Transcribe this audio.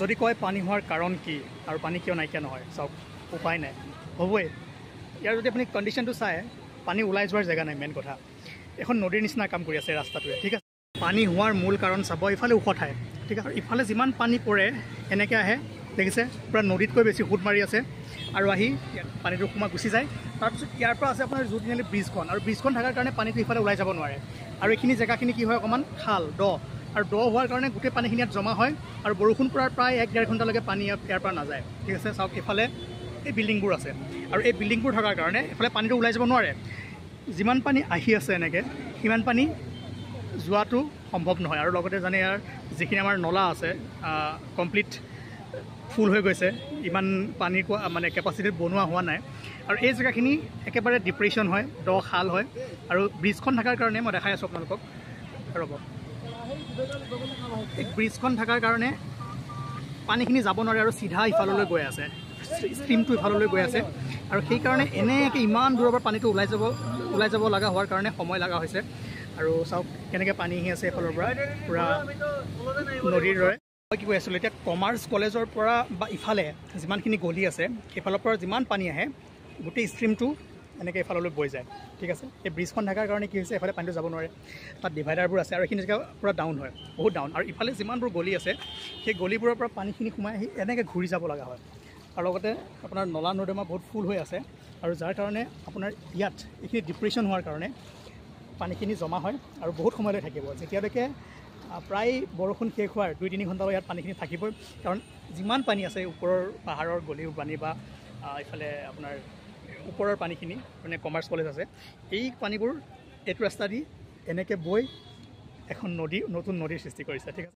যদি কয় পানী হোৱাৰ কাৰণ কি আৰু পানী কিয় নাইকিয়া নহয়, চাওক উপায় নাই, হ'বই। ইয়াৰ যদি আপুনি কণ্ডিশ্যনটো চায়, পানী ওলাই যোৱাৰ জেগা নাই। মেইন কথা, এখন নদীৰ নিচিনা কাম কৰি আছে ৰাস্তাটোৱে, ঠিক আছে। পানী হোৱাৰ মূল কাৰণ চাব, ইফালে ওখ ঠাই, ঠিক আছে, ইফালে যিমান পানী পৰে এনেকৈ আহে, দেখিছে পূৰা নদীতকৈ বেছি সোঁত মাৰি আছে আৰু আহি ইয়াত পানীটো সোমাই গুচি যায়। তাৰপিছত ইয়াৰ পৰা আছে আপোনাৰ জু তিনিআলি ব্ৰিজখন, আৰু ব্ৰিজখন থকাৰ কাৰণে পানীটো ইফালে ওলাই যাব নোৱাৰে। আৰু এইখিনি জেগাখিনি কি হয়, অকণমান খাল দ, আৰু দ হোৱাৰ কাৰণে গোটেই পানীখিনি ইয়াত জমা হয় আৰু বৰষুণ পৰাৰ প্ৰায় 1-1.5 ঘণ্টালৈকে পানী ইয়াৰ পৰা নাযায়, ঠিক আছে। চাওক ইফালে এই বিল্ডিংবোৰ আছে আৰু এই বিল্ডিংবোৰ থকাৰ কাৰণে এইফালে পানীটো ওলাই যাব নোৱাৰে। যিমান পানী আহি আছে এনেকৈ সিমান পানী যোৱাটো সম্ভৱ নহয়। আৰু লগতে জানে ইয়াৰ যিখিনি আমাৰ নলা আছে কমপ্লিট ফুল হৈ গৈছে, ইমান পানী মানে কেপাচিটিত বনোৱা হোৱা নাই। আৰু এই জেগাখিনি একেবাৰে ডিপ্ৰেশ্যন হয়, দ খাল হয়। আৰু ব্ৰিজখন থকাৰ কাৰণে মই দেখাই আছোঁ আপোনালোকক, ৰ'ব, এই ব্ৰিজখন থকাৰ কাৰণে পানীখিনি যাব নোৱাৰে আৰু চিধা ইফাললৈ গৈ আছে, ষ্ট্ৰীমটো ইফাললৈ গৈ আছে। আৰু সেইকাৰণে এনেকৈ ইমান দূৰৰ পৰা পানীটো ওলাই যাব লগা হোৱাৰ কাৰণে সময় লগা হৈছে। আৰু চাওক কেনেকৈ পানী আহি আছে এইফালৰ পৰা, পূৰা নদীৰ দৰে। মই কি কৈ আছিলোঁ, এতিয়া কমাৰ্চ কলেজৰ পৰা বা ইফালে যিমানখিনি গলি আছে সেইফালৰ পৰা যিমান পানী আহে গোটেই ষ্ট্ৰীমটো এনেকৈ এইফাললৈ বৈ যায়, ঠিক আছে। এই ব্ৰিজখন থকাৰ কাৰণে কি হৈছে, এইফালে পানীটো যাব নোৱাৰে, তাত ডিভাইডাৰবোৰ আছে আৰু এইখিনি জেগা পূৰা ডাউন হয়, বহুত ডাউন। আৰু ইফালে যিমানবোৰ গলি আছে সেই গলিবোৰৰ পৰা পানীখিনি সোমাই আহি এনেকৈ ঘূৰি যাব লগা হয়। আৰু লগতে আপোনাৰ নলা নৰ্দমা বহুত ফুল হৈ আছে আৰু যাৰ কাৰণে আপোনাৰ ইয়াত এইখিনি ডিপ্ৰেশ্যন হোৱাৰ কাৰণে পানীখিনি জমা হয় আৰু বহুত সময়লৈ থাকিব। যেতিয়ালৈকে প্ৰায় বৰষুণ শেষ হোৱাৰ 2-3 ঘণ্টালৈ ইয়াত পানীখিনি থাকিবই, কাৰণ যিমান পানী আছে ওপৰৰ পাহাৰৰ গলিৰ পানী বা ইফালে আপোনাৰ ওপৰৰ পানীখিনি, মানে কমাৰ্চ কলেজ আছে, এই পানীবোৰ এইটো ৰাস্তা দি এনেকৈ বৈ এখন নদী, নতুন নদীৰ সৃষ্টি কৰিছে, ঠিক আছে।